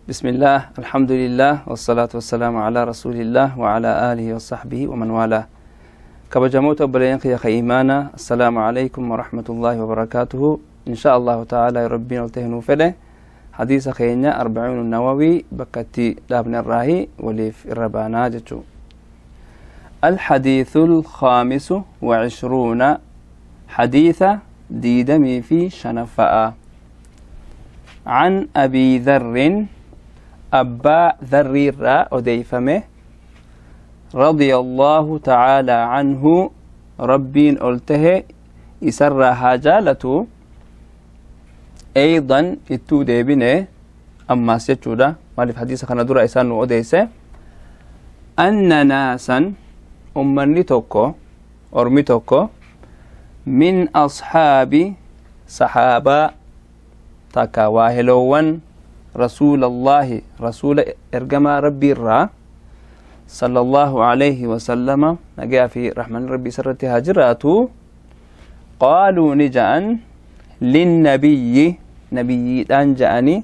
بسم الله، الحمد لله، والصلاة والسلام على رسول الله وعلى آله وصحبه ومن والاه. كبجموت أبلين يا إيمانا، السلام عليكم ورحمة الله وبركاته. إن شاء الله تعالى ربنا التهنو فله حديث خينا 40 النووي بكتي لابن الراهي وليف الربانا جتو. الحديث 25 حديث ديدمي في شنفاء. عن أبي ذر، أبا ذر أديفمه رضي الله تعالى عنه، ربين قلته إسر هاجالته أيضا اتو ديبنه أما سيتشودا مالف حديث خنا درا إسان أديسه أن ناسا أمني توكو أرمي توكو من أصحاب صحابة تكواهلوان رسول الله رسول إرجما ربي الرا صلى الله عليه وسلم نجا في رحمن ربي سرتها هاجراتو قالوا نجأن للنبي نبي أنجأني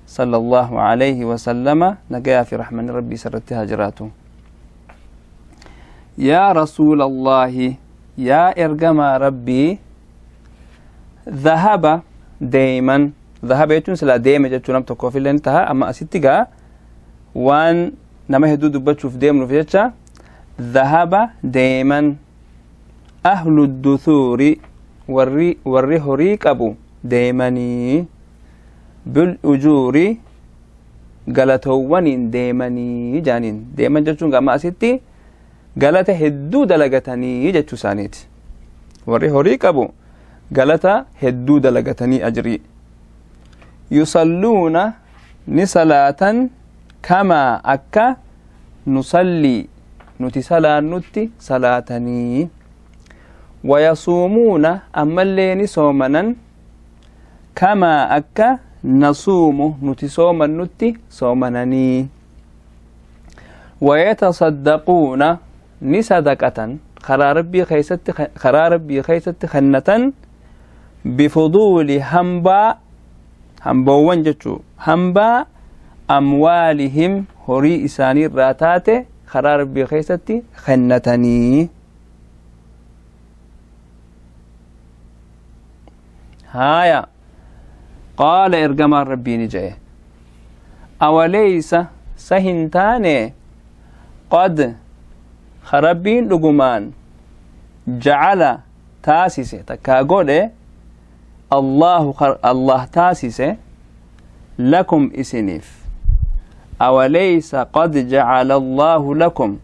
صلى الله عليه وسلم نجا في رحمن ربي سرتها هاجراتو يا رسول الله يا إرجما ربي ذهب دائما ذهب يتون سلا ديم جتون نم تكوفي لنتها أما أستيجا وان نما هدو دبتشوف ديم نفجتشا ذهب دائما أهل الدثور وري هريك أبو دائمني بالأجور قالتوانين دائمني جانين دائما جتون أما أستي قالت هدو دلقتني جتو سانيت وري هريك أبو قالت هدو دلقتني أجري يصلون نصلاة كما أكا نصلي نتسلا نتي صلاتني ويصومون أما اللي نصومنا كما أكا نصوم نتسوما نتي صومنني ويتصدقون نصدقة خرا ربي خيست خنة بفضول همبا همبوان جتشو همبا أموالهم هوري إساني راتاتي خرا ربي خيستي خنتني. هايا قال إرجما ربي نجيه أوليس سهنتاني قد خربين لقمان جعل تاسسه تكاغوله الله تاسسه لكم إسنيف أوليس قد جعل الله لكم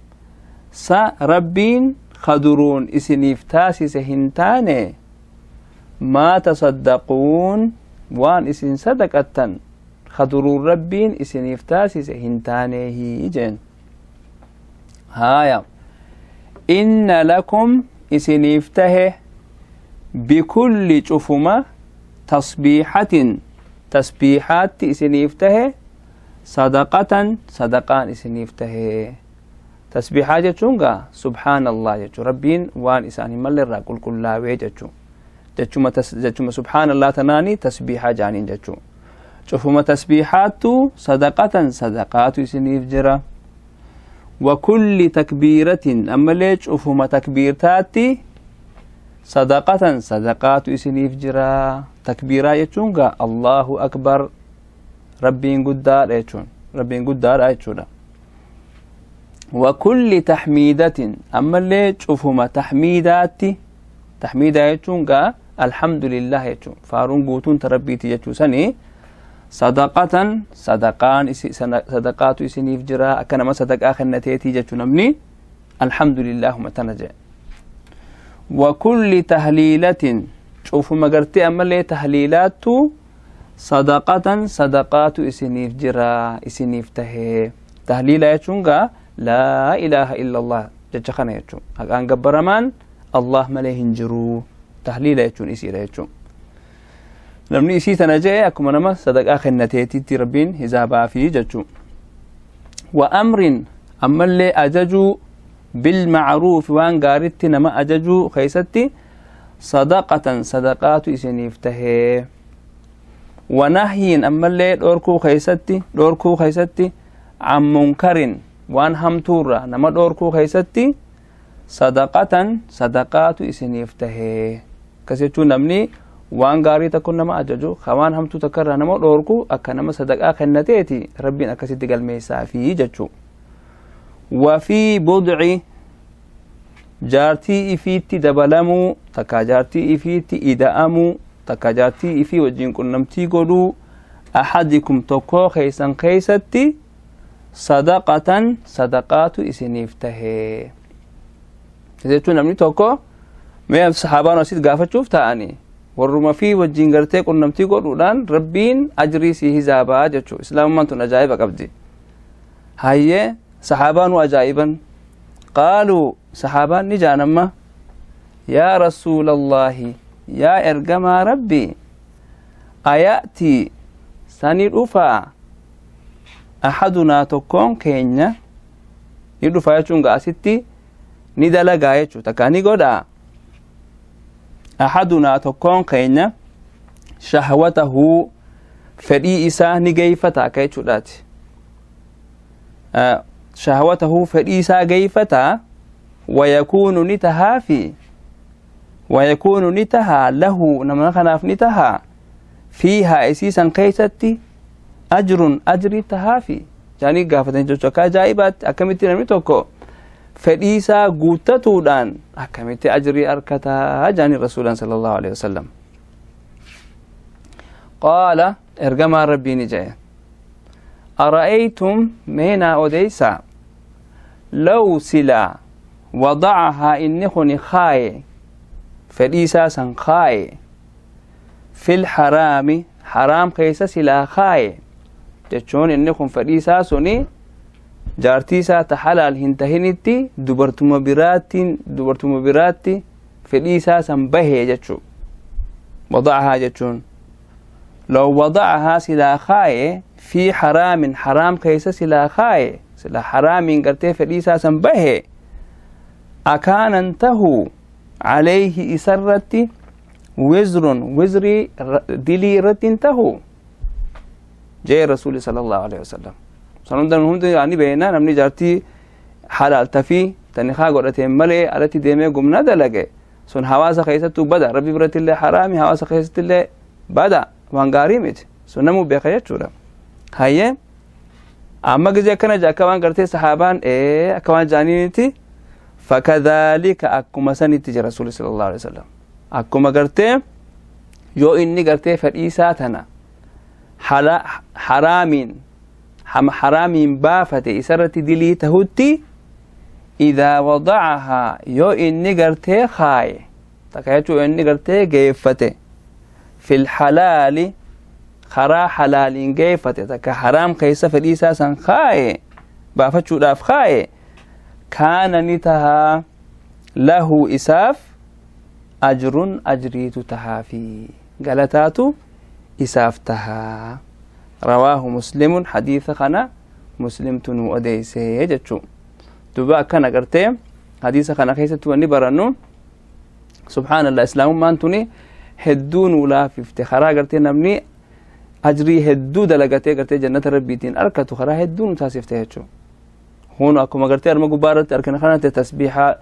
سربين خدرون إسنيف تاسسه هنتاني ما تصدقون وان إسن صدقتن خدرون ربين إسنيف تاسسه هنتاني هيجن. هايا إن لكم إسنيفته بكل شفمة تصبيحة تسبيحات إسنيفته صدقة صدقان إسنيفته تسبيحات جتشونغا سبحان الله جتشو ربين وان إساني ملر كل كل لا ويجتشو جتشو سبحان الله تناني تسبيحة جانين جتشو شفمة تسبيحات صدقة صدقات إسنيف جرا وكل تكبيرة أما ليش أفهم تكبيرتاتي صدقة صدقات إسنيف جرا تكبيرة يتشونغا الله أكبر ربين قدار يتشون ربين قدار يتشون وكل تحميدة أما ليش أفهم تحميداتي تحميدة يتشونغا الحمد لله يتشون فارون قوتون تربيتي يتشوسني صدقة صدقان صدقات إسنيف جرا أكنما صدق آخر نتيتي جتشون الحمد لله متنجع وكل تهليلة شوفوا ما قرتي أما اللي تهليلات صدقة صدقات إسنيف جرا إسنيف تهي تهليلة يتشونغا لا إله إلا الله جتشخنا يتشون أن قبرمان الله مليهن جرو تهليلة يتشون إسيرة يتشون لمني إسي تنجي أكما نما صدق آخر نتيتي تربين هزابا في جتشو وأمر أما اللي أججو بالمعروف وان قارت نما أججو خيستي صدقة صدقات إسنيفته. Wanahyiin ammallee dhoorkuu keeysatti, dhoorkuu keeysatti, can munkarin, waan hamtuurra nama dhoorkuu keeysatti, sadaqatan, sadaqaatu isiniif tahee. Akkas jechuun namni waan gaarii tokko nama ajaju ka waan hamtuu takka irraa nama dhoorku akka nama sadaqaa kennateeti Rabbiin akkasitti galmeessaafi jechuu. Wafii budci, jaartii ifiitti dabalamuu takka, jaartii ifiitti ida'amuu takka, jaartii ifii wajjin qunnamtii godhuu, axadikum, tokkoo keeysan keeysatti, sadaqatan, sadaqaatu isiniif tahee. Jechuun namni tokko, mee saxaabaan asit gaafachuuf ta'anii, warruma fi wajjin gartee qunnamtii godhuudhaan Rabbiin ajrii si hisaabaa jechuu. Islaamummaan tun ajaa'iba qabdi. Hayyee, saxaabaanu ajaa'iban. Qaaluu, saxaabaan ni jaan amma: "Yaa Rasuulallaahi, yaa ergamaa Rabbi, aya'tii sani dhufaa axadunaa, tokkoon keenya ni dhufaa?" Jechuun ga asitti ni dalagaa jechuu, takka ni godhaa. Axadunaa, tokkoon keenya, shahwatahu, fedhii isaa ni geeyfata akka jechuudhaati. Shahwatahu, fedhii isaa geeyfata. Wayakuunu, ni tahaafi, wayakuunu, ni tahaa, lahu, nama kanaaf ni tahaa, fiihaa, isiisan keeysatti, ajrun, ajrii tahaafi jaanii gaafatan jechuu. Akka ajaa'ibaatti, akkamitti namni tokko fedhii isaa guuttatuudhaan akkamitti ajrii arkataa jaanii Rasuulan sallallahu alaihi wasallam. Qaala, ergamaan Rabbii ni jedhe: "Ara'aytum, meenaa odeysaa, law, silaa, wadacahaa, inni kun kaaye, fedhii isaa san kaaye, fil haraami, haraam keessa silaa kaaye." Jechuun inni kun fedhii isaa suni jaartii isaa ta halaal hin tahinitti, dubartuma biraattiin, dubartuma biraatti fedhii isaa san bahee jechuu. Wadacahaa jechuun law wadacahaa, silaa kaaye, fi haraamin, haraam keessa silaa kaaye, silaa haraamiin gartee fedhii isaa san bahe, akaanan tahu calayhi, isarratti, wizrun, wizrii, dilii irratti hin tahu jee Rasuli sallallahu alaihi wasallam. San hunda hundi ni beena. Namni jaartii halaal tafii tani haa godhateen malee alatti deemee gumna dalage sun hawaasa keessattuu bada, Rabbi biratti illee haraami, hawaasa keessatti illee bada, waan gaarii miti. Sun namuu beeka jechuudha. Hayyee, amma gizee akkana jee, akka waan gartee sahaabaan akka waan jaaniiniti. Fakadhaalika, akkuma sanitti jira Rasuuli sallallahu alaihi wasallam. Akkuma gartee yoo inni gartee fedhii isaa tana haraamiin haraamiin baafate isarratti dilii tahutti, idaa wadacahaa, yoo inni gartee kaaye takka jechuu, inni gartee geeffate, fil halaali, karaa halaaliin geeffate, takka haraam keessa fedhii isaa san kaaye, baafachuudhaaf kaaye, kaana, ni tahaa, lahu, isaaf, ajrun, ajriitu tahaafi, galataatu isaaf tahaa. Rawaahu Muslimun, hadiisa kana Muslimtu nu odeysee jechuu. Duba akkana gartee hadiisa kana keessatti wanni barannu, subhaanallah, islaamummaan tuni hedduu nu laafifte. Karaa gartee namni ajrii hedduu dalagatee gartee jannata Rabbiitiin arkatu karaa hedduu nu taasifte jechuu. Hunu akkuma gartee arma gubbaa irratti arkina kanatti, tasbiixa,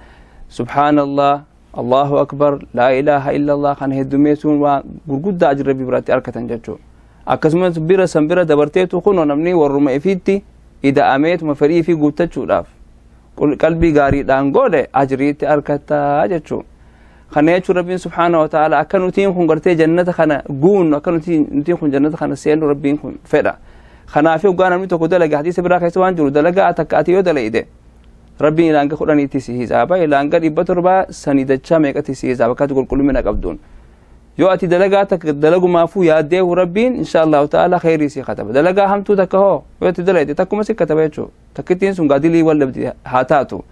subhaanallah, allahu akbar, laa ilaaha illa allah, kana heddummeessuun waa gurguddaa ajri Rabbii biratti arkatan jechuu. Akkasumas bira san bira dabarteetu kunoo namni warruma ifiitti ida'ameetuma fedhii fi guuttachuudhaaf qalbii gaariidhaan godhe ajriitti arkataa jechuu. Kana jechuun Rabbiin subhaanahu wa ta'ala akka nutiin kun gartee jannata kana guunnu, akka nutiin kun jannata kana seennu Rabbiin kun fedha. Kanaaf hoggaa namni tokko dalaga, hadiisa biraa keessa waan jiru, dalagaa takka ati yoo dalayde Rabbiin ilaanga 10tti si hisaaba, ilaanga 700 sanii dachaa meeqatti si hisaaba akkati qulqullumina qabduun. Yoo ati dalagaa takka dalagumaafuu yaaddeehu Rabbiin insha allahu ta'ala kheyrii si kataba. Dalagaa hamtuu takka hoo yoo ati dalayde takkuma si kataba jechuu. Takkittiin sun gaadilii wal dhabdi haa taatu,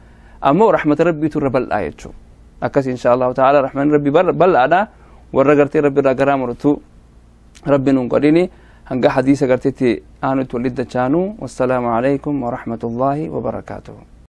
ammoo rahmata Rabbiitu irra bal'aa jechuu. Akkas insha allahu ta'ala rahman Rabbi bal'aadha. Warra gartee Rabbi irraa garaa murtu Rabbi nun godhini. Hanga hadiisa garteetti aanutti walitti dachaanu, wassalaamu alaykum warahmatullaahi wabarakaatuhu.